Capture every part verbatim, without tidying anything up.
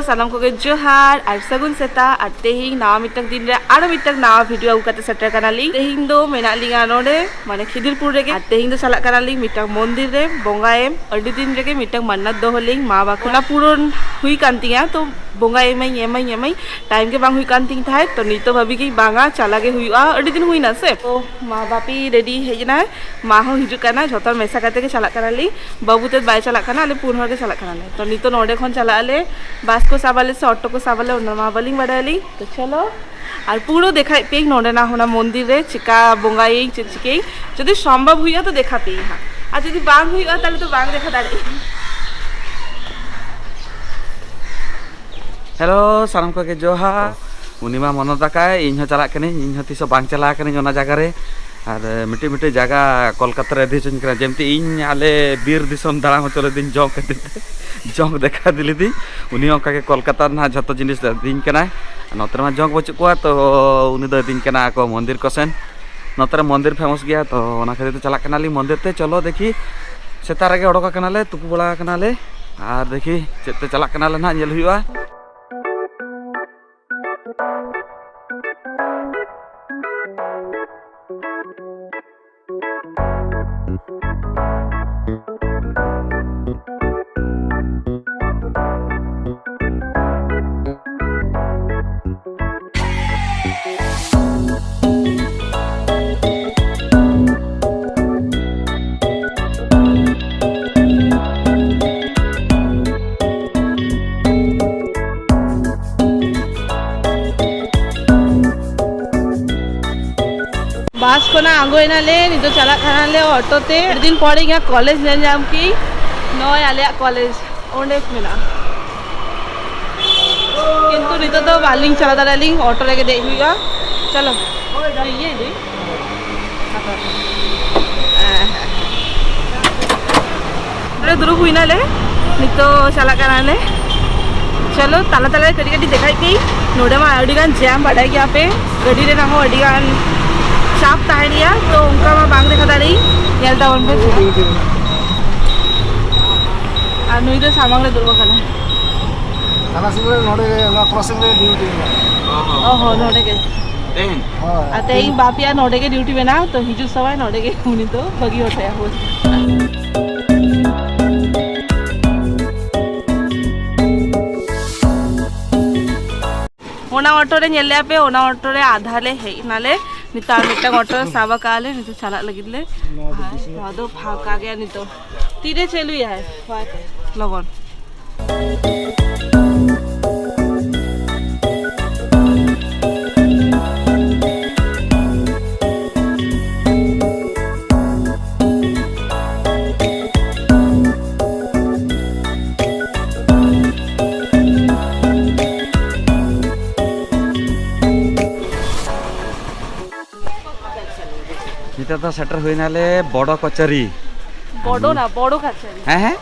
ᱥᱟᱱᱟᱢ ᱠᱚᱜᱮ ᱡᱚᱦᱟᱨ ᱟᱨ ᱥᱟᱹᱜᱩᱱ ᱥᱮᱛᱟᱜ᱾ ᱟᱨ ᱛᱮᱦᱮᱧ ᱱᱟᱣᱟ ᱢᱤᱫᱴᱟᱝ ᱫᱤᱱ ᱨᱮ ᱟᱨᱚ ᱢᱤᱫᱴᱟᱝ ᱱᱟᱣᱟ ᱵᱷᱤᱰᱤᱭᱳ ᱟᱹᱜᱩ ᱠᱟᱛᱮ ᱥᱮᱴᱮᱨ ᱠᱟᱱᱟᱞᱤᱧ᱾ ᱛᱮᱦᱮᱧ ᱫᱚ ᱢᱮᱱᱟᱜ ᱞᱤᱧᱟ ᱱᱚᱰᱮ, ᱢᱟᱱᱮ ᱠᱷᱤᱫᱤᱨᱯᱩᱨ ᱨᱮᱜᱮ᱾ ᱟᱨ ᱛᱮᱦᱮᱧ ᱫᱚ ᱪᱟᱞᱟᱜ ᱠᱟᱱᱟᱞᱤᱧ ᱢᱤᱫᱴᱟᱝ ᱢᱚᱱᱫᱤᱨ ᱨᱮ ᱵᱚᱸᱜᱟ ᱮᱢ᱾ ᱟᱹᱰᱤ ᱫᱤᱱ ᱨᱮᱜᱮ ᱢᱤᱫᱴᱟᱝ ᱢᱟᱱᱱᱟᱛ ᱫᱚᱦᱚ ᱞᱤᱧ, ᱢᱟ ᱵᱟᱠᱷᱮᱲ ᱚᱱᱟ ᱯᱩᱨᱚᱱ ᱦᱩᱭ ᱠᱟᱱ ᱛᱤᱧᱟ᱾ ᱛᱚ ᱵᱚᱸᱜᱟ ᱮᱢᱟᱹᱧ, ᱮᱢᱟᱹᱧ, ᱮᱢᱟᱹᱧ, ᱴᱟᱭᱤᱢ ᱜᱮ ᱵᱟᱝ ᱦᱩᱭᱩᱜ ᱠᱟᱱ ᱛᱤᱧ ᱛᱟᱦᱮᱸᱫ᱾ ᱛᱚ ᱱᱤᱛᱚᱜ ᱵᱷᱟᱵᱤ ᱜᱤᱧ ᱵᱟᱝᱟ, ᱪᱟᱞᱟᱜ ᱜᱮ ᱦᱩᱭᱩᱜᱼᱟ, ᱟᱹᱰᱤ ᱫᱤᱱ ᱦᱩᱭᱱᱟ ᱥᱮ᱾ ᱛᱚ ᱢᱟ ᱵᱟᱯᱤ ᱨᱮᱰᱤ ᱦᱮᱡ ᱮᱱᱟᱭ, ᱢᱟ ᱦᱚᱸ ᱦᱤᱡᱩᱜ ᱠᱟᱱᱟ, ᱡᱷᱚᱛᱚ ᱦᱚᱲ ᱢᱮᱥᱟ ᱠᱟᱛᱮ ᱜᱮ ᱪᱟᱞᱟᱜ ᱠᱟᱱᱟᱞᱤᱧ᱾ ᱵᱟᱹᱵᱩ ᱛᱮᱫ ᱵᱟᱭ ᱪᱟᱞᱟᱜ ᱠᱟᱱᱟ, ᱟᱞᱮ ᱯᱩᱱ ᱦᱚᱲ ᱜᱮ ᱪᱟᱞᱟᱜ ᱠᱟᱱᱟᱞᱮ᱾ ᱛᱚ ᱱᱤᱛᱚᱜ ᱱᱚᱰᱮ ᱠᱷᱚᱱ ᱪᱟᱞᱟᱜ ᱟᱞᱮ, ᱵᱟᱥ ᱠᱚ ᱥᱟᱵ ᱟᱞᱮ ᱥᱮ ᱚᱴᱳ ᱠᱚ ᱥᱟᱵ ᱟᱞᱮ, ᱚᱱᱟ ᱢᱟ ᱵᱟᱹᱞᱤᱧ ᱵᱟᱰᱟᱭᱟᱞᱤᱧ᱾ ᱛᱚ ᱪᱚᱞᱚ, ᱟᱨ ᱯᱩᱨᱟᱹ ᱫᱮᱠᱷᱟᱭᱮᱫ ᱯᱮᱭᱟᱹᱧ ᱱᱚᱰᱮᱱᱟᱜ ᱚᱱᱟ ᱢᱚᱱᱫᱤᱨ ᱨᱮ ᱪᱮᱠᱟ ᱵᱚᱸᱜᱟᱭᱟᱹᱧ, ᱪᱮᱫ ᱪᱤᱠᱟᱹᱭᱟᱹᱧ᱾ ᱡᱩᱫᱤ ᱥᱚᱢᱵᱷᱚᱵ ᱦᱩᱭᱩᱜᱼᱟ ᱛᱚ ᱫᱮᱠᱷᱟ ᱯᱮᱭᱟᱹᱧ ᱦᱟᱸᱜ, ᱟᱨ ᱡᱩᱫᱤ ᱵᱟᱝ ᱦᱩᱭᱩᱜᱼᱟ ᱛᱟᱦᱞᱮ ᱛᱚ ᱵᱟᱝ ᱫᱮᱠᱷᱟ ᱫᱟᱲᱮᱭᱟᱜᱼᱟ᱾ ᱦᱮᱞᱳ, ᱥᱟᱱᱟᱢ ᱠᱚᱜᱮ ᱡᱚᱦᱟᱨ᱾ ᱩᱱᱤ ᱢᱟ ᱢᱚᱱᱚᱛ ᱟᱠᱟᱭ, ᱤᱧ ᱦᱚᱸ ᱪᱟᱞᱟᱜ ᱠᱟᱹᱱᱟᱹᱧ, ᱤᱧ ᱦᱚᱸ ᱛᱤᱥ ᱦᱚᱸ ᱵᱟᱝ ᱪᱟᱞᱟᱣ ᱠᱟᱹᱱᱟᱹᱧ ᱚᱱᱟ ᱡᱟᱭᱜᱟ ᱨᱮ᱾ ᱟᱨ ᱢᱤᱫᱴᱤᱡ ᱢᱤᱫᱴᱤᱡ ᱡᱟᱭᱜᱟ ᱠᱳᱞᱠᱟᱛᱟ ᱨᱮ ᱤᱫᱤ ᱦᱚᱪᱚᱧ ᱠᱟᱱᱟ, ᱡᱮᱢᱛᱤ ᱤᱧ ᱟᱞᱮ ᱵᱤᱨ ᱫᱤᱥᱚᱢ ᱫᱟᱬᱟ ᱦᱚᱪᱚ ᱞᱤᱫᱤᱧ ᱡᱚᱝ ᱠᱷᱟᱹᱛᱤᱨ ᱛᱮ, ᱡᱚᱝ ᱫᱮᱠᱷᱟ ᱤᱫᱤ ᱞᱤᱫᱤᱧ᱾ ᱩᱱᱤ ᱦᱚᱸ ᱚᱱᱠᱟ ᱜᱮ ᱠᱳᱞᱠᱟᱛᱟ ᱨᱮᱱᱟᱜ ᱡᱷᱚᱛᱚ ᱡᱤᱱᱤᱥ ᱤᱫᱤᱧ ᱠᱟᱱᱟᱭ᱾ ᱱᱚᱛᱮ ᱨᱮᱢᱟ ᱡᱚᱝ ᱵᱟᱹᱪᱩᱜ ᱠᱚᱣᱟ, ᱛᱚ ᱩᱱᱤ ᱫᱚ ᱤᱫᱤᱧ ᱠᱟᱱᱟ ᱟᱠᱚ ᱢᱚᱱᱫᱤᱨ ᱠᱚ ᱥᱮᱱ᱾ ᱱᱚᱛᱮ ᱨᱮ ᱢᱚᱱᱫᱤᱨ ᱯᱷᱮᱢᱟᱥ ᱜᱮᱭᱟ, ᱛᱚ ᱚᱱᱟ ᱠᱷᱟᱹᱛᱤᱨ ᱛᱮ ᱪᱟᱞᱟᱜ ᱠᱟᱱᱟᱞᱤᱧ ᱢᱚᱱᱫᱤᱨ ᱛᱮ᱾ ᱪᱚᱞᱚ ᱫᱮᱠᱷᱤ, ᱥᱮᱛᱟᱜ ᱨᱮᱜᱮ ᱚᱰᱚᱠ ᱟᱠᱟᱱᱟᱞᱮ, ᱛᱩᱯᱩ ᱵᱟᱲᱟ ᱟᱠᱟᱱᱟᱞᱮ, ᱟᱨ ᱫᱮᱠᱷᱤ ᱪᱮᱫ ᱛᱮ ᱪᱟᱞᱟᱜ ᱠᱟᱱᱟᱞᱮ ᱱᱟᱦᱟᱜ, ᱧᱮᱞ ᱦᱩᱭᱩᱜᱼᱟ᱾ ᱵᱟᱥ ᱠᱷᱚᱱᱟᱜ ᱟᱬᱜᱚᱭᱮᱱᱟᱞᱮ, ᱱᱤᱛᱚᱜ ᱪᱟᱞᱟᱜ ᱠᱟᱱᱟᱞᱮ ᱚᱴᱳ ᱛᱮ᱾ ᱟᱹᱰᱤ ᱫᱤᱱ ᱯᱚᱨᱮ ᱤᱧᱟᱹᱜ ᱠᱚᱞᱮᱡᱽ ᱧᱮᱞ ᱧᱟᱢ ᱠᱤ, ᱱᱚᱜᱼᱚᱭ ᱟᱞᱮᱭᱟᱜ ᱠᱚᱞᱮᱡᱽ ᱚᱸᱰᱮ ᱢᱮᱱᱟᱜᱼᱟ᱾ ᱠᱤᱱᱛᱩ ᱱᱤᱛᱚᱜ ᱫᱚ ᱵᱟᱹᱞᱤᱧ ᱪᱟᱞᱟᱣ ᱫᱟᱲᱮᱭᱟᱜᱼᱟ, ᱟᱹᱞᱤᱧ ᱚᱴᱳ ᱨᱮᱜᱮ ᱫᱮᱡ ᱦᱩᱭᱩᱜᱼᱟ᱾ ᱪᱚᱞᱚ, ᱤᱭᱟᱹ ᱤᱫᱤ᱾ ᱱᱚᱰᱮ ᱫᱩᱲᱩᱵ ᱦᱩᱭᱱᱟᱞᱮ, ᱱᱤᱛᱚᱜ ᱪᱟᱞᱟᱜ ᱠᱟᱱᱟᱞᱮ᱾ ᱪᱚᱞᱚ, ᱛᱟᱞᱟ ᱛᱟᱞᱟ ᱨᱮ ᱠᱟᱹᱴᱤᱡ ᱠᱟᱹᱴᱤᱡ ᱫᱮᱠᱷᱟᱭ ᱯᱮ᱾ ᱱᱚᱰᱮ ᱢᱟ ᱟᱹᱰᱤ ᱜᱟᱱ ᱡᱟᱢ, ᱵᱟᱰᱟᱭ ᱜᱮᱭᱟ ᱯᱮ, ᱜᱟᱹᱰᱤ ᱨᱮᱱᱟᱜ ᱦᱚᱸ ᱟᱹᱰᱤ ᱜᱟᱱ ᱪᱟᱯ ᱛᱟᱦᱮᱱ ᱜᱮᱭᱟ, ᱛᱚ ᱚᱱᱠᱟ ᱢᱟ ᱵᱟᱝ ᱫᱮᱠᱷᱟ ᱫᱟᱲᱮᱭᱟᱜ᱾ ᱧᱮᱞ ᱛᱟᱵᱚᱱ ᱯᱮ᱾ ᱟᱨ ᱱᱩᱭ ᱫᱚ ᱥᱟᱢᱟᱝ ᱨᱮ ᱫᱩᱲᱩᱵ ᱟᱠᱟᱱᱟᱭ᱾ ᱛᱟᱨᱟᱥᱤᱧ ᱵᱮᱲᱟ ᱱᱚᱰᱮ ᱜᱮ, ᱱᱚᱣᱟ ᱠᱨᱚᱥᱤᱝ ᱨᱮ ᱰᱤᱭᱩᱴᱤ ᱢᱮᱱᱟᱜᱼᱟ᱾ ᱚ ᱦᱚᱸ, ᱱᱚᱰᱮ ᱜᱮ᱾ ᱛᱮᱦᱮᱧ? ᱦᱳᱭ᱾ ᱟᱨ ᱛᱮᱦᱮᱧ ᱵᱟᱯᱤᱭᱟ ᱱᱚᱰᱮ ᱜᱮ ᱰᱤᱭᱩᱴᱤ ᱢᱮᱱᱟᱜᱼᱟ, ᱛᱚ ᱦᱤᱡᱩᱜ ᱥᱚᱢᱚᱭ ᱱᱚᱰᱮ ᱜᱮ ᱩᱱᱤ ᱫᱚ ᱵᱟᱹᱜᱤ ᱦᱚᱴᱚᱭᱟ ᱵᱚᱱ᱾ ᱚᱱᱟ ᱚᱴᱳ ᱨᱮ ᱧᱮᱞ ᱞᱮᱭᱟ ᱯᱮ, ᱚᱱᱟ ᱚᱴᱳ ᱨᱮ ᱟᱫᱷᱟ ᱞᱮ ᱦᱮᱡ ᱮᱱᱟᱞᱮ᱾ ᱱᱤᱛᱚᱜ ᱟᱨ ᱢᱤᱫᱴᱟᱝ ᱚᱴᱳ ᱥᱟᱵ ᱟᱠᱟᱫᱼᱟ ᱞᱮ, ᱱᱤᱛᱚᱜ ᱪᱟᱞᱟᱜ ᱞᱟᱹᱜᱤᱫ ᱞᱮ᱾ ᱟᱨ ᱱᱚᱣᱟ ᱫᱚ ᱯᱷᱟᱸᱠᱟ ᱜᱮᱭᱟ ᱱᱤᱛᱚᱜ᱾ ᱛᱤᱨᱮ ᱪᱟᱹᱞᱩᱭᱟᱭ? ᱞᱚᱜᱚᱱ᱾ ᱱᱤᱛᱚᱜ ᱫᱚ ᱥᱮᱴᱮᱨ ᱦᱩᱭᱱᱟᱞᱮ ᱵᱚᱰᱚ ᱠᱚᱪᱟᱹᱨᱤ᱾ ᱵᱚᱰᱚ ᱱᱟ, ᱵᱚᱰᱚ ᱠᱟᱪᱟᱨᱤ᱾ ᱦᱮᱸ, ᱦᱮᱸ᱾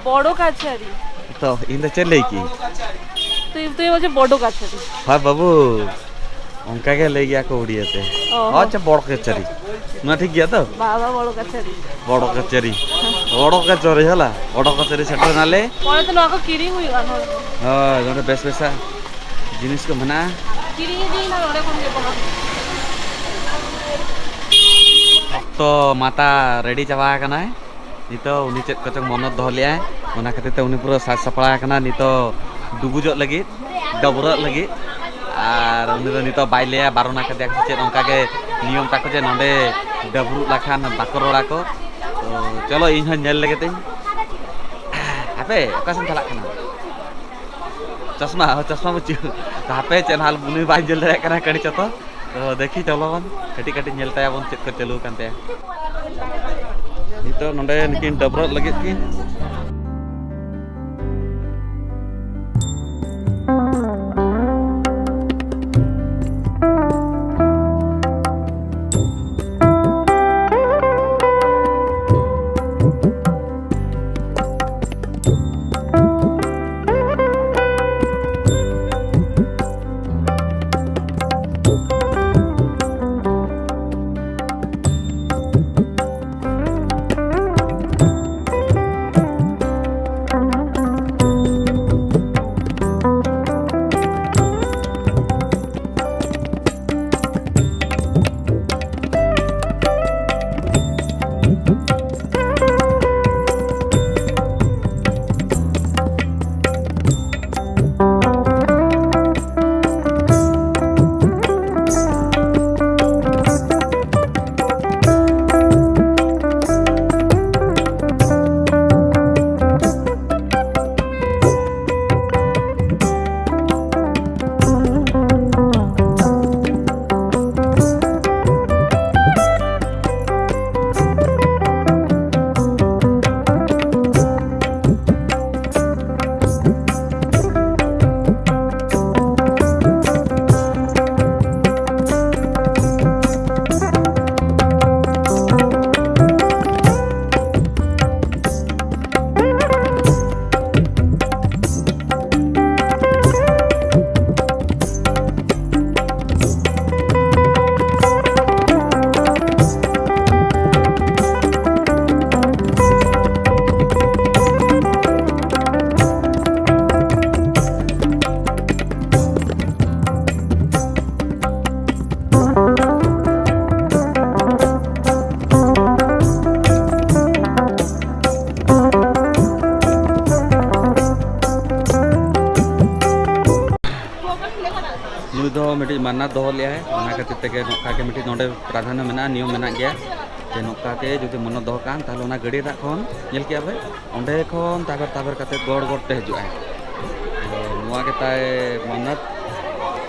ᱵᱚᱰᱚ ᱠᱟᱪᱟᱨᱤ᱾ ᱛᱚ, ᱤᱧ ᱫᱚ ᱪᱮᱫ ᱞᱟᱹᱭ ᱠᱤᱧ? ᱛᱩᱭ, ᱛᱩᱭ ᱵᱚᱞᱪᱷᱮ ᱵᱚᱰᱚ ᱠᱟᱪᱟᱨᱤ᱾ ᱦᱳᱭ ᱵᱟᱹᱵᱩ, ᱚᱱᱠᱟ ᱜᱮ ᱞᱟᱹᱭ ᱜᱮᱭᱟ ᱠᱚ ᱩᱲᱤᱭᱟ ᱛᱮ᱾ ᱚ᱾ ᱟᱪᱪᱷᱟ, ᱵᱚᱰᱚ ᱠᱟᱪᱟᱨᱤ᱾ ᱱᱚᱣᱟ ᱴᱷᱤᱠ ᱜᱮᱭᱟ ᱛᱚ? ᱵᱟᱵᱟ, ᱵᱚᱰᱚ ᱠᱟᱪᱟᱨᱤ᱾ ᱵᱚᱰᱚ ᱠᱟᱪᱟᱨᱤ᱾ ᱵᱚᱰᱚ ᱠᱟᱪᱟᱨᱤ ᱦᱮᱞᱟ᱾ ᱵᱚᱰᱚ ᱠᱟᱪᱟᱨᱤ ᱥᱮᱴᱮᱨ ᱱᱟᱞᱮ᱾ ᱯᱚᱨᱮ ᱛᱮ ᱱᱚᱣᱟ ᱠᱚ ᱠᱤᱨᱤᱧ ᱦᱩᱭᱩᱜᱼᱟ, ᱦᱚᱲ ᱠᱚ᱾ ᱦᱳᱭ, ᱱᱚᱰᱮ ᱵᱮᱥ ᱵᱮᱥᱟ ᱡᱤᱱᱤᱥ ᱠᱚ ᱢᱮᱱᱟᱜᱼᱟ᱾ ᱠᱤᱨᱤᱧ ᱤᱫᱤᱭᱮᱱᱟ ᱱᱚᱰᱮ ᱠᱷᱚᱱ ᱜᱮ ᱵᱚᱰᱚ᱾ ᱚᱠᱛᱚ ᱢᱟᱛᱟ ᱨᱮᱰᱤ ᱪᱟᱵᱟ ᱟᱠᱟᱱᱟᱭ᱾ ᱱᱤᱛᱚᱜ ᱩᱱᱤ ᱪᱮᱫ ᱠᱚᱪᱚᱝ ᱢᱚᱱᱚᱛ ᱫᱚᱦᱚ ᱞᱮᱫᱟᱭ, ᱚᱱᱟ ᱠᱷᱟᱹᱛᱤᱨ ᱛᱮ ᱩᱱᱤ ᱯᱩᱨᱟᱹ ᱥᱟᱡᱽ ᱥᱟᱯᱲᱟᱣ ᱟᱠᱟᱱᱟ᱾ ᱱᱤᱛᱚᱜ ᱰᱩᱵᱩᱡᱚᱜ ᱞᱟᱹᱜᱤᱫ, ᱰᱟᱹᱵᱽᱨᱟᱹᱜ ᱞᱟᱹᱜᱤᱫ᱾ ᱟᱨ ᱩᱱᱤ ᱫᱚ ᱱᱤᱛᱚᱜ ᱵᱟᱭ ᱞᱟᱹᱭᱟ, ᱵᱟᱨᱚᱱ ᱟᱠᱟᱫᱮᱭᱟ ᱥᱮ ᱪᱮᱫ, ᱚᱱᱠᱟ ᱜᱮ ᱱᱤᱭᱚᱢ ᱛᱟᱠᱚ ᱡᱮ ᱱᱚᱰᱮ ᱰᱟᱹᱵᱽᱨᱩᱜ ᱞᱮᱠᱷᱟᱱ ᱵᱟᱠᱚ ᱨᱚᱲᱟ ᱠᱚ᱾ ᱛᱚ ᱪᱚᱞᱚ, ᱤᱧ ᱦᱚᱸ ᱧᱮᱞ ᱞᱮᱜᱮ ᱛᱤᱧ᱾ ᱦᱟᱯᱮ, ᱚᱠᱟ ᱥᱮᱫ ᱪᱟᱞᱟᱜ ᱠᱟᱱᱟ? ᱪᱚᱥᱢᱟ, ᱦᱳᱭ, ᱪᱚᱥᱢᱟ ᱵᱟᱹᱪᱩᱜ᱾ ᱛᱚ ᱦᱟᱯᱮ, ᱪᱮᱫ ᱦᱚᱸ ᱩᱱᱤ ᱵᱟᱭ ᱧᱮᱞ ᱫᱟᱲᱮᱭᱟᱜ ᱠᱟᱱᱟ, ᱠᱟᱹᱲᱤ ᱪᱚᱛᱚ᱾ ᱛᱚ ᱫᱮᱠᱷᱤ, ᱪᱚᱞᱚ ᱵᱚᱱ ᱠᱟᱹᱴᱤᱡ ᱠᱟᱹᱴᱤᱡ ᱧᱮᱞ ᱛᱟᱭᱟ ᱵᱚᱱ ᱪᱮᱫ ᱠᱚ ᱪᱟᱹᱞᱩ ᱟᱠᱟᱱ ᱛᱟᱭᱟ᱾ ᱱᱤᱛᱚᱜ ᱱᱚᱰᱮ ᱱᱩᱠᱤᱱ ᱰᱟᱹᱵᱽᱨᱟᱹᱜ ᱞᱟᱹᱜᱤᱫ ᱠᱤᱱ᱾ ᱢᱟᱱᱟ ᱫᱚᱦᱚ ᱞᱮᱜᱼᱟᱭ, ᱚᱱᱟ ᱠᱷᱟᱹᱛᱤᱨ ᱛᱮᱜᱮ ᱱᱚᱝᱠᱟ ᱜᱮ ᱢᱤᱫᱴᱤᱡ ᱱᱚᱰᱮ ᱯᱨᱟᱫᱷᱟᱱᱱᱚ ᱢᱮᱱᱟᱜᱼᱟ, ᱱᱤᱭᱚᱢ ᱢᱮᱱᱟᱜ ᱜᱮᱭᱟ ᱡᱮ ᱱᱚᱝᱠᱟ ᱜᱮ ᱡᱩᱫᱤ ᱢᱚᱱᱚᱛ ᱫᱚᱦᱚ ᱠᱟᱜᱼᱟᱢ, ᱛᱟᱦᱚᱞᱮ ᱚᱱᱟ ᱜᱟᱹᱰᱤ ᱨᱮᱱᱟᱜ ᱠᱷᱚᱱ ᱧᱮᱞ ᱠᱮᱜᱼᱟ ᱯᱮ, ᱚᱸᱰᱮ ᱠᱷᱚᱱ ᱛᱟᱵᱮᱨ ᱛᱟᱵᱮᱨ ᱠᱟᱛᱮ ᱜᱚᱲ ᱜᱚᱲ ᱛᱮ ᱦᱤᱡᱩᱜᱼᱟᱭ᱾ ᱛᱚ ᱱᱚᱣᱟ ᱜᱮ ᱛᱟᱭ ᱢᱟᱱᱚᱛ,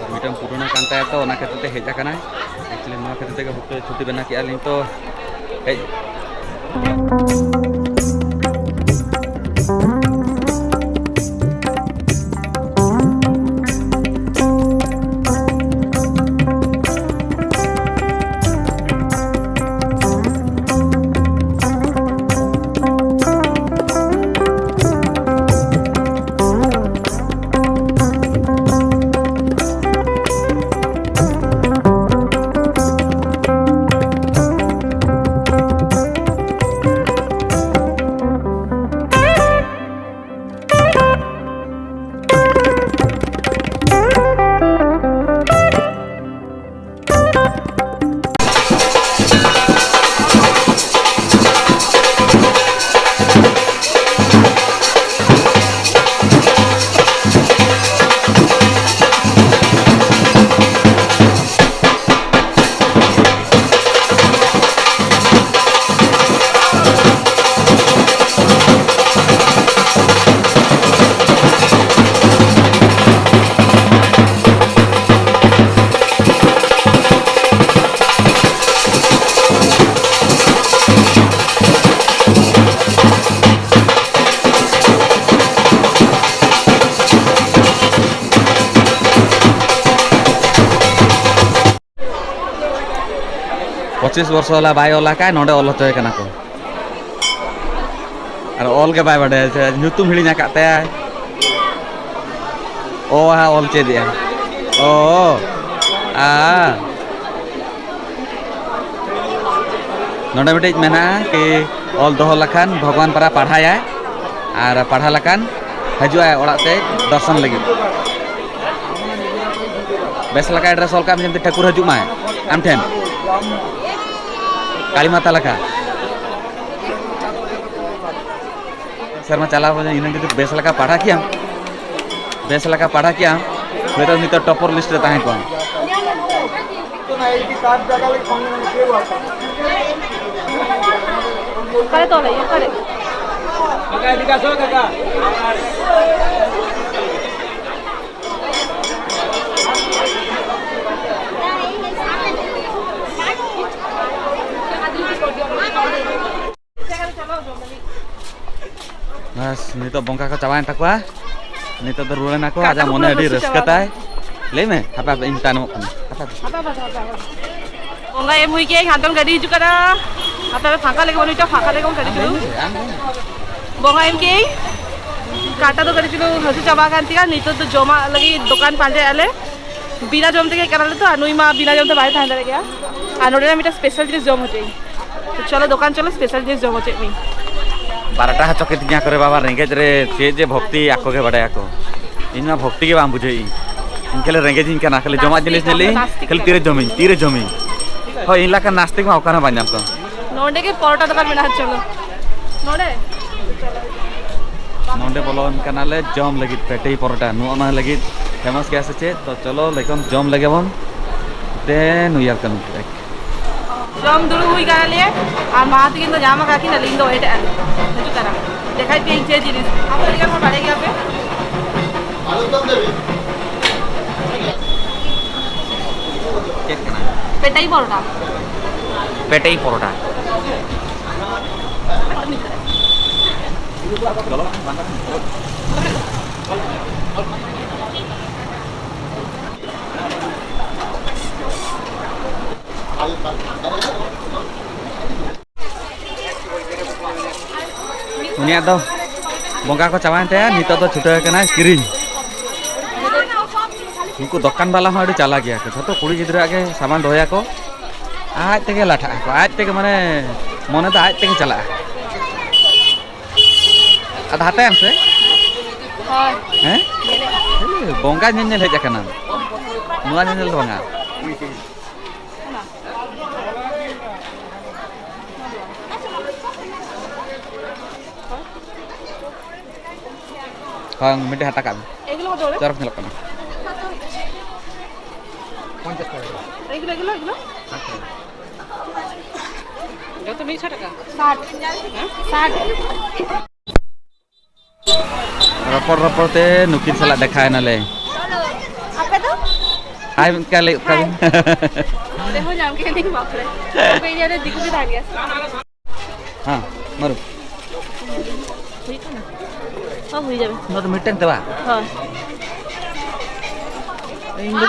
ᱟᱨ ᱢᱤᱫᱴᱟᱝ ᱯᱩᱨᱟᱹᱱᱟ ᱠᱟᱱ ᱛᱟᱭᱟ, ᱛᱚ ᱚᱱᱟ ᱠᱷᱟᱹᱛᱤᱨ ᱛᱮ ᱦᱮᱡ ᱟᱠᱟᱱᱟᱭ᱾ Actually ᱱᱚᱣᱟ ᱠᱷᱟᱹᱛᱤᱨ ᱛᱮᱜᱮ ᱦᱩᱴ ᱠᱚᱨᱮ ᱪᱷᱩᱴᱤ ᱵᱮᱱᱟᱣ ᱠᱮᱜᱼᱟ ᱞᱤᱧ, ᱛᱚ ᱦᱮᱡ ᱯᱚᱸᱪᱤᱥ ᱵᱚᱨᱥᱚ ᱵᱟᱞᱟ ᱵᱟᱭ ᱚᱞ ᱟᱠᱟᱫ, ᱱᱚᱰᱮ ᱚᱞ ᱦᱚᱪᱚᱭ ᱠᱟᱱᱟ ᱠᱚ᱾ ᱟᱨ ᱚᱞ ᱜᱮ ᱵᱟᱭ ᱵᱟᱰᱟᱭᱟ, ᱥᱮ ᱧᱩᱛᱩᱢ ᱦᱤᱲᱤᱧ ᱟᱠᱟᱫ ᱛᱟᱭᱟ᱾ ᱚ ᱦᱟ ᱚᱞ ᱪᱮᱫ ᱮᱜᱼᱟ᱾ ᱚ, ᱟ᱾ ᱱᱚᱰᱮ ᱢᱤᱫᱴᱤᱡ ᱢᱮᱱᱟᱜᱼᱟ ᱠᱤ ᱚᱞ ᱫᱚᱦᱚ ᱞᱮᱠᱷᱟᱱ ᱵᱷᱚᱜᱽᱣᱟᱱ ᱯᱟᱨᱟ ᱯᱟᱲᱦᱟᱭᱟᱭ, ᱟᱨ ᱯᱟᱲᱦᱟᱣ ᱞᱮᱠᱷᱟᱱ ᱦᱤᱡᱩᱜᱼᱟᱭ ᱚᱲᱟᱜ ᱛᱮ ᱫᱚᱨᱥᱚᱱ ᱞᱟᱹᱜᱤᱫ᱾ ᱵᱮᱥ ᱞᱮᱠᱟ ᱮᱰᱨᱮᱥ ᱚᱞ ᱠᱟᱜ ᱢᱮ, ᱡᱮᱢᱛᱤ ᱴᱷᱟᱹᱠᱩᱨ ᱦᱤᱡᱩᱜ ᱢᱟᱭ ᱟᱢ ᱴᱷᱮᱱ᱾ ᱠᱟᱞᱤ ᱢᱟᱛᱟ ᱞᱮᱠᱟ᱾ ᱥᱮᱨᱢᱟ ᱪᱟᱞᱟᱣ ᱠᱟᱱᱟ, ᱤᱱᱟᱹ ᱡᱩᱫᱤ ᱵᱮᱥ ᱞᱮᱠᱟ ᱯᱟᱲᱦᱟᱣ ᱠᱮᱭᱟᱢ, ᱵᱮᱥ ᱞᱮᱠᱟ ᱯᱟᱲᱦᱟᱣ ᱠᱮᱭᱟᱢ, ᱦᱚᱭᱛᱳ ᱱᱤᱛᱚᱜ ᱴᱚᱯᱚᱨ ᱞᱤᱥᱴ ᱨᱮ ᱛᱟᱦᱮᱸ ᱠᱚᱜᱼᱟ᱾ ᱚᱠᱟᱨᱮ ᱛᱚᱞ ᱦᱩᱭᱩᱜᱼᱟ? ᱚᱠᱟᱨᱮ? ᱵᱟᱥ, ᱱᱤᱛᱚᱜ ᱵᱚᱸᱜᱟ ᱠᱚ ᱪᱟᱵᱟᱭᱮᱱ ᱛᱟᱠᱚᱣᱟ᱾ ᱱᱤᱛᱚᱜ ᱫᱚ ᱨᱩᱣᱟᱹᱲ ᱮᱱᱟ ᱠᱚ᱾ ᱠᱟᱴᱟ ᱟᱡᱟᱜ ᱠᱚ ᱢᱚᱱᱮ ᱯᱩᱨᱟᱹ ᱟᱹᱰᱤ ᱦᱟᱹᱥᱩ ᱨᱟᱹᱥᱠᱟᱹ ᱪᱟᱵᱟ ᱛᱟᱭ᱾ ᱠᱟᱱᱟ᱾ ᱞᱟᱹᱭ ᱢᱮ, ᱦᱟᱯᱮ ᱦᱟᱯᱮ, ᱤᱧ ᱛᱟᱭᱱᱚᱢᱚᱜ ᱠᱟᱱᱟ᱾ ᱦᱟᱯᱮ ᱦᱟᱯᱮ᱾ ᱵᱚᱸᱜᱟ ᱮᱢ ᱦᱩᱭ ᱠᱮᱜᱼᱟᱹᱧ, ᱦᱟᱱᱛᱮ ᱠᱷᱚᱱ ᱜᱟᱹᱰᱤ ᱦᱤᱡᱩᱜ ᱠᱟᱱᱟ᱾ ᱦᱟᱯᱮ ᱦᱟᱯᱮ, ᱯᱷᱟᱸᱠᱟ ᱞᱮᱜᱮ ᱵᱚᱱ, ᱢᱤᱫᱴᱟᱝ ᱯᱷᱟᱸᱠᱟ ᱞᱮᱜᱮ ᱵᱚᱱ ᱜᱟᱹᱰᱤ ᱟᱢ ᱞᱟᱹᱭ ᱪᱟᱹᱞᱩ᱾ ᱢᱮ, ᱟᱢ ᱞᱟᱹᱭ ᱢᱮ᱾ ᱵᱚᱸᱜᱟ ᱮᱢ ᱠᱮᱜᱼᱟᱹᱧ, ᱠᱟᱴᱟ ᱫᱚ ᱠᱟᱹᱴᱤᱡ ᱪᱩᱞᱩᱝ ᱦᱟᱹᱥᱩ ᱪᱟᱵᱟ ᱟᱠᱟᱱ ᱛᱤᱧᱟ᱾ ᱱᱤᱛᱚᱜ ᱫᱚ ᱡᱚᱢᱟᱜ ᱞᱟᱹᱜᱤᱫ ᱫᱚᱠᱟᱱ ᱯᱟᱸᱡᱟᱭᱮᱫᱼᱟ ᱞᱮ᱾ ᱵᱤᱱᱟ ᱡᱚᱢ ᱛᱮᱜᱮ ᱦᱮᱡ ᱠᱟᱱᱟᱞᱮ ᱛᱚ, ᱟᱨ ᱱᱩᱭ ᱢᱟ ᱵᱤᱱᱟ ᱡᱚᱢ ᱛᱮ ᱵᱟᱭ ᱛᱟᱦᱮᱸ ᱫᱟᱲᱮᱭᱟᱜ ᱜᱮᱭᱟ᱾ ᱟᱨ ᱱᱚᱰᱮᱱᱟᱜ ᱢᱤᱫᱴᱟᱝ ᱥᱯᱮᱥᱟᱞ ᱡᱤᱱᱤᱥ ᱡᱚᱢ ᱦᱚᱪᱚᱭᱟᱹᱧ᱾ ᱛᱚ ᱪᱚᱞᱚ ᱫᱚᱠᱟᱱ ᱪᱚᱞᱚ, ᱥᱯᱮᱥᱟᱞ ᱡᱤᱱᱤᱥ ᱡᱚᱢ ᱦᱚᱪᱚᱭᱮᱫ ᱢᱮᱭᱟᱹᱧ᱾ ᱵᱟᱨᱚᱴᱟ ᱦᱚᱪᱚ ᱠᱤᱫᱤᱧᱟ ᱠᱚᱨᱮ ᱵᱟᱵᱟ, ᱨᱮᱸᱜᱮᱡ ᱨᱮ ᱪᱮᱫ ᱡᱮ ᱵᱷᱚᱠᱛᱤ, ᱟᱠᱚ ᱜᱮ ᱵᱟᱰᱟᱭᱟᱠᱚ᱾ ᱤᱧ ᱢᱟ ᱵᱷᱚᱠᱛᱤ ᱜᱮ ᱵᱟᱝ ᱵᱩᱡᱷᱟᱹᱣ ᱤᱧ᱾ ᱤᱧ ᱠᱷᱟᱹᱞᱤ ᱨᱮᱸᱜᱮᱡ ᱤᱧ ᱠᱟᱱᱟ, ᱠᱷᱟᱹᱞᱤ ᱡᱚᱢᱟᱜ ᱡᱤᱱᱤᱥ ᱧᱮᱞ ᱤᱧ, ᱱᱟᱥᱛᱤᱠ ᱠᱷᱟᱹᱞᱤ ᱠᱟᱱᱟ᱾ ᱛᱤᱨᱮ ᱡᱚᱢᱤᱧ, ᱛᱤᱨᱮ ᱡᱚᱢᱤᱧ᱾ ᱦᱳᱭ, ᱤᱧ ᱞᱮᱠᱟ ᱱᱟᱥᱛᱤᱠ ᱢᱟ ᱚᱠᱟ ᱨᱮᱦᱚᱸ ᱵᱟᱝ ᱧᱟᱢ ᱠᱚᱣᱟ᱾ ᱱᱚᱰᱮ ᱜᱮ ᱯᱚᱨᱚᱴᱟ ᱫᱚᱠᱟᱱ ᱢᱮᱱᱟᱜᱼᱟ, ᱪᱚᱞᱚ᱾ ᱱᱚᱰᱮ? ᱱᱚᱰᱮ ᱵᱚᱞᱚᱱ ᱠᱟᱱᱟᱞᱮ ᱡᱚᱢ ᱞᱟᱹᱜᱤᱫ, ᱯᱮᱴᱮᱭ ᱯᱚᱨᱚᱴᱟ᱾ ᱱᱚᱜᱼᱚ ᱱᱚᱣᱟ ᱞᱟᱹᱜᱤᱫ ᱯᱷᱮᱢᱟᱥ ᱜᱮᱭᱟ ᱥᱮ ᱪᱮᱫ? ᱛᱚ ᱪᱚᱞᱚ, ᱞᱮᱠᱷᱚᱱ ᱡᱚᱢ ᱞᱮᱜᱮ ᱵᱚᱱ᱾ ᱫᱮᱱ we are coming back. ᱡᱚᱢ ᱫᱩᱲᱩᱵ ᱦᱩᱭ ᱠᱟᱱᱟᱞᱮ, ᱟᱨ ᱢᱟ ᱛᱟᱹᱠᱤᱱ ᱫᱚ ᱧᱟᱢ ᱟᱠᱟᱫ ᱠᱤᱱ, ᱟᱹᱞᱤᱧ ᱫᱚ wait ᱮᱫᱼᱟ ᱞᱤᱧ᱾ ᱦᱤᱡᱩᱜ ᱠᱟᱱᱟ, ᱫᱮᱠᱷᱟᱭ ᱯᱮᱭᱟᱹᱧ ᱪᱮᱫ ᱡᱤᱱᱤᱥ᱾ ᱟᱯᱮ ᱟᱹᱰᱤ ᱜᱟᱱ ᱦᱚᱲ ᱵᱟᱲᱟᱭ ᱜᱮᱭᱟ ᱯᱮ᱾ ᱪᱮᱫ ᱠᱟᱱᱟ? ᱯᱮᱴᱟᱭ ᱯᱚᱨᱚᱴᱟ᱾ ᱯᱮᱴᱮᱭ ᱯᱚᱨᱚᱴᱟ᱾ ᱩᱱᱤᱭᱟᱜ ᱫᱚ ᱵᱚᱸᱜᱟ ᱠᱚ ᱪᱟᱵᱟᱭᱮᱱ ᱛᱟᱭᱟ, ᱱᱤᱛᱚᱜ ᱫᱚ ᱪᱷᱩᱴᱟᱹᱣ ᱟᱠᱟᱱᱟᱭ ᱠᱤᱨᱤᱧ᱾ ᱩᱱᱠᱩ ᱫᱚᱠᱟᱱ ᱵᱟᱞᱟ ᱦᱚᱸ ᱟᱹᱰᱤ ᱪᱟᱞᱟᱠ ᱜᱮᱭᱟ ᱠᱚ, ᱡᱷᱚᱛᱚ ᱠᱩᱲᱤ ᱜᱤᱫᱽᱨᱟᱹᱣᱟᱜ ᱜᱮ ᱥᱟᱢᱟᱱ ᱫᱚᱦᱚᱭᱟᱠᱚ, ᱟᱡ ᱛᱮᱜᱮ ᱞᱟᱴᱷᱟᱜ ᱟᱠᱚ, ᱟᱡ ᱛᱮᱜᱮ, ᱢᱟᱱᱮ, ᱢᱚᱱᱮ ᱫᱚ ᱟᱡ ᱛᱮᱜᱮ ᱪᱟᱞᱟᱜᱼᱟ᱾ ᱟᱫᱚ ᱦᱟᱛᱟᱭᱟᱢ ᱥᱮ? ᱦᱳᱭ᱾ ᱦᱮᱸ? ᱧᱮᱞᱮᱫᱼᱟ᱾ ᱵᱚᱸᱜᱟ ᱧᱮᱧᱮᱞ ᱦᱮᱡ ᱟᱠᱟᱱᱟᱢ, ᱱᱚᱣᱟ ᱧᱮᱧᱮᱞ ᱫᱚ ᱵᱟᱝᱟ᱾ ᱦᱳᱭ, ᱢᱤᱫᱴᱮᱡ ᱦᱟᱛᱟ ᱠᱟᱜ ᱢᱮ᱾ ᱮᱜᱽᱞᱳ ᱫᱚ? ᱪᱚᱨᱚᱠ ᱧᱮᱞᱚᱜ ᱠᱟᱱᱟ᱾ ᱮᱜᱽᱞᱳ, ᱮᱜᱽᱞᱳ, ᱮᱜᱽᱞᱳ᱾ ᱡᱚᱛᱚ ᱢᱤᱫ ᱥᱚ ᱴᱟᱠᱟ? ᱥᱟᱴ᱾ ᱦᱮᱸ? ᱥᱟᱴ᱾ ᱨᱚᱯᱚᱲ ᱨᱚᱯᱚᱲ ᱛᱮ ᱱᱩᱠᱤᱱ ᱥᱟᱞᱟᱜ ᱫᱮᱠᱷᱟ ᱮᱱᱟᱞᱮ᱾ ᱟᱯᱮ ᱫᱚ? ᱦᱟᱭ ᱢᱮᱱ ᱠᱟᱜ ᱞᱮ ᱚᱠᱟ ᱦᱟᱭ᱾ ᱵᱤᱱ? ᱚᱸᱰᱮ ᱦᱚᱸ ᱧᱟᱢ ᱠᱮᱫᱤᱧ, ᱵᱟᱯᱨᱮ᱾ ᱟᱯᱮ ᱮᱨᱤᱭᱟ ᱨᱮ ᱫᱤᱠᱩ ᱜᱮ ᱛᱟᱦᱮᱱ ᱜᱮᱭᱟ ᱥᱮ? ᱦᱮᱸ, ᱢᱟᱨᱩ᱾ ᱦᱩᱭᱩᱜ ᱠᱟᱱᱟ? ᱦᱚᱸ, ᱦᱩᱭ ᱡᱟᱵᱮ᱾ ᱱᱚᱣᱟ ᱫᱚ ᱢᱤᱫᱴᱟᱝ ᱛᱮ ᱵᱟᱝ? ᱦᱳᱭ᱾ ᱤᱧ ᱫᱚ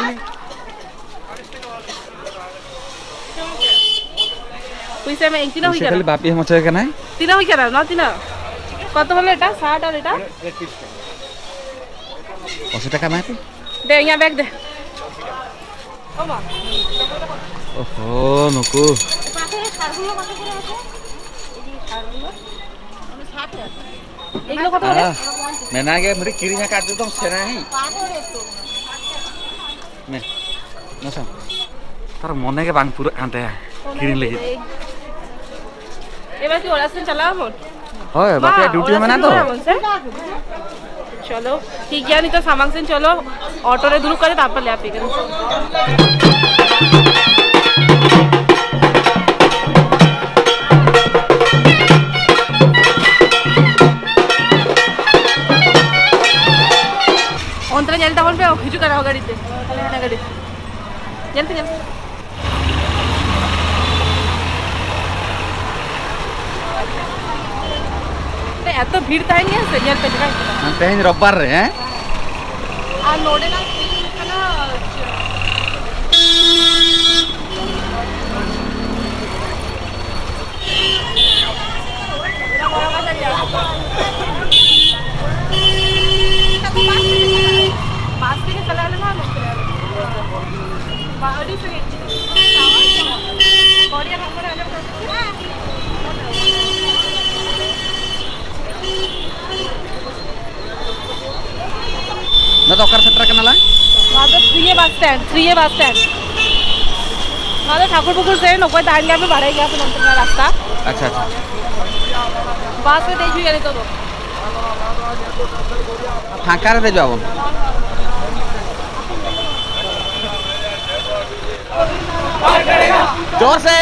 ᱯᱩᱭᱥᱟᱹ ᱢᱮ, ᱤᱧ ᱛᱤᱱᱟᱹᱜ ᱦᱩᱭ ᱯᱩᱭᱥᱟᱹ ᱠᱟᱱᱟ? ᱠᱷᱟᱹᱞᱤ ᱵᱟᱯᱤ ᱮᱢ ᱦᱚᱪᱚᱭ ᱠᱟᱱᱟᱭ᱾ ᱛᱤᱱᱟᱹᱜ ᱦᱩᱭ ᱠᱟᱱᱟ? ᱱᱚᱣᱟ ᱛᱤᱱᱟᱹᱜ? ᱠᱚᱛᱚ ᱵᱚᱞᱮ ᱮᱴᱟ? ᱥᱟᱴ ᱟᱨ ᱮᱴᱟ? ᱯᱟᱸᱪᱥᱚ ᱴᱟᱠᱟ ᱮᱢᱟᱭ ᱯᱮ᱾ ᱫᱮ, ᱤᱧᱟᱹᱜ ᱵᱮᱜᱽ ᱫᱮ᱾ ᱳᱦᱳ, ᱱᱩᱠᱩ᱾ ᱮᱜᱽᱞᱳ ᱠᱚᱛᱚ ᱵᱚᱞᱮ? ᱦᱮᱸ, ᱢᱮᱱᱟᱜ ᱜᱮ, ᱢᱤᱫᱴᱤᱡ ᱠᱤᱨᱤᱧ ᱟᱠᱟᱫ ᱫᱚ ᱥᱮᱬᱟ ᱦᱤᱡ᱾ ᱢᱮ, ᱱᱚᱥᱟ᱾ ᱛᱟᱨ ᱢᱚᱱᱮ ᱜᱮ ᱵᱟᱝ ᱯᱩᱨᱟᱹᱜ ᱠᱟᱱ ᱛᱟᱭᱟ ᱠᱤᱨᱤᱧ ᱞᱟᱹᱜᱤᱫ᱾ ᱮᱵᱟᱨ ᱠᱤ ᱚᱲᱟᱜ ᱥᱮᱱ ᱪᱟᱞᱟᱣ ᱟᱵᱚᱱ? ᱦᱳᱭ, ᱢᱟ, ᱵᱟᱯᱮᱭᱟᱜ ᱰᱤᱭᱩᱴᱤ ᱚᱲᱟᱜ ᱦᱚᱸ ᱥᱮᱱ ᱢᱮᱱᱟᱜ ᱫᱚ᱾ ᱨᱩᱣᱟᱹᱲ ᱟᱵᱚᱱ ᱥᱮ? ᱪᱚᱞᱚ, ᱴᱷᱤᱠ ᱜᱮᱭᱟ, ᱱᱤᱛᱚᱜ ᱥᱟᱢᱟᱝ ᱥᱮᱱ ᱪᱚᱞᱚ, ᱚᱴᱳ ᱨᱮ ᱫᱩᱲᱩᱵ ᱠᱟᱛᱮ ᱛᱟᱨᱯᱚᱨ ᱞᱮ ᱟᱯᱮ ᱠᱟᱱᱟ᱾ ᱚᱱᱛᱮ ᱨᱮ ᱧᱮᱞ ᱛᱟᱵᱚᱱ ᱯᱮ, ᱦᱤᱡᱩᱜ ᱠᱟᱱᱟ ᱜᱟᱹᱰᱤ ᱛᱮ, ᱦᱟᱱᱮ ᱦᱟᱱᱟ ᱜᱟᱹᱰᱤ ᱛᱮ᱾ ᱧᱮᱞ ᱯᱮ, ᱧᱮᱞ ᱯᱮ᱾ ᱮᱛᱚ ᱵᱷᱤᱲ ᱛᱟᱦᱮᱱ ᱜᱮᱭᱟ ᱥᱮ, ᱧᱮᱞ ᱯᱮ ᱪᱮᱠᱟ ᱦᱤᱡᱩᱜ ᱠᱟᱱᱟ᱾ ᱛᱮᱦᱮᱧ ᱨᱳᱵᱵᱟᱨ ᱨᱮ, ᱦᱮᱸ? ᱟᱨ ᱱᱚᱰᱮᱱᱟᱜ ᱛᱮᱦᱮᱧ ᱦᱩᱭᱩᱜ ᱠᱟᱱᱟ ᱵᱟᱥ ᱛᱮᱜᱮ ᱪᱟᱞᱟᱣ ᱞᱮᱱᱟ ᱱᱚᱛᱮ᱾ ᱵᱟ-, ᱟᱹᱰᱤ ᱥᱟᱺᱜᱤᱧ᱾ ᱠᱚᱲᱤᱭᱟ ᱱᱚᱢᱵᱚᱨ ᱟᱸᱡᱚᱢ ᱠᱟᱜ ᱠᱚᱣᱟ? ᱱᱚᱣᱟ ᱫᱚ ᱚᱠᱟᱨᱮ ᱥᱮᱴᱮᱨ ᱠᱟᱱᱟ ᱞᱟᱝ? ᱱᱚᱣᱟ ᱫᱚ ᱛᱷᱨᱤ ᱮ ᱵᱟᱥ ᱥᱴᱮᱱᱰ, ᱛᱷᱨᱤ ᱮ ᱵᱟᱥ ᱥᱴᱮᱱᱰ᱾ ᱱᱚᱣᱟ ᱫᱚ ᱴᱷᱟᱠᱩᱨ ᱯᱩᱠᱩᱨ ᱥᱮᱱ, ᱚᱠᱚᱭ ᱛᱟᱦᱮᱱ ᱜᱮᱭᱟ ᱯᱮ, ᱵᱟᱲᱟᱭ ᱜᱮᱭᱟ ᱯᱮ ᱱᱚᱱᱛᱮ ᱨᱮᱱᱟᱜ ᱨᱟᱥᱛᱟ᱾ ᱟᱪᱪᱷᱟ, ᱟᱪᱪᱷᱟ᱾ ᱵᱟᱥ ᱨᱮ ᱫᱮᱡ ᱦᱩᱭᱩᱜᱼᱟ ᱱᱤᱛᱚᱜ ᱫᱚ᱾ ᱯᱷᱟᱸᱠᱟ ᱨᱮ ᱫᱮᱡᱚᱜ ᱟᱵᱚᱱ᱾ जोर से।